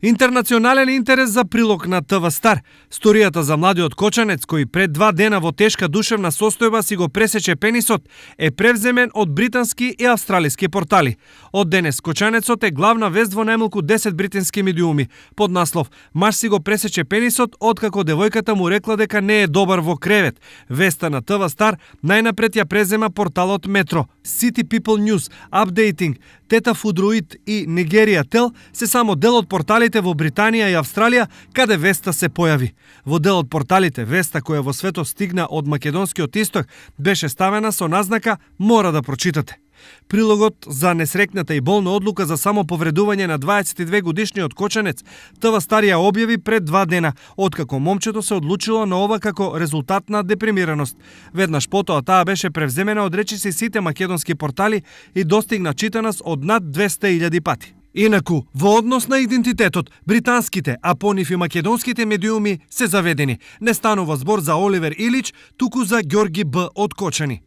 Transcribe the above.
Интернационален интерес за прилог на ТВ Стар. Сторијата за младиот кочанец кој пред 2 дена во тешка душевна состојба си го пресече пенисот е превземен од британски и австралиски портали. Од денес кочанецот е главна вест во најмалку 10 британски медиуми. Под наслов "Маж си го пресече пенисот откако девојката му рекла дека не е добар во кревет". Веста на ТВ Стар најнапред ја презема порталот Метро. City People News, Updating, Тета Фудроид и Нигерија Тел се само дел од порталите во Британија и Австралија каде веста се појави. Во дел од порталите веста која во светот стигна од македонскиот исток беше ставена со назнака "Мора да прочитате". Прилогот за несрекната и болна одлука за самоповредување на 22 годишниот кочанец ТВ Стар ја објави пред 2 дена, откако момчето се одлучило на ова како резултат на депримираност. Веднаш потоа таа беше превземена од речиси сите македонски портали и достигна читаност од над 200.000 пати. Инаку, во однос на идентитетот, британските, а понив и македонските медиуми се заведени. Не станува збор за Оливер Илич, туку за Ѓорги Б. од Кочани.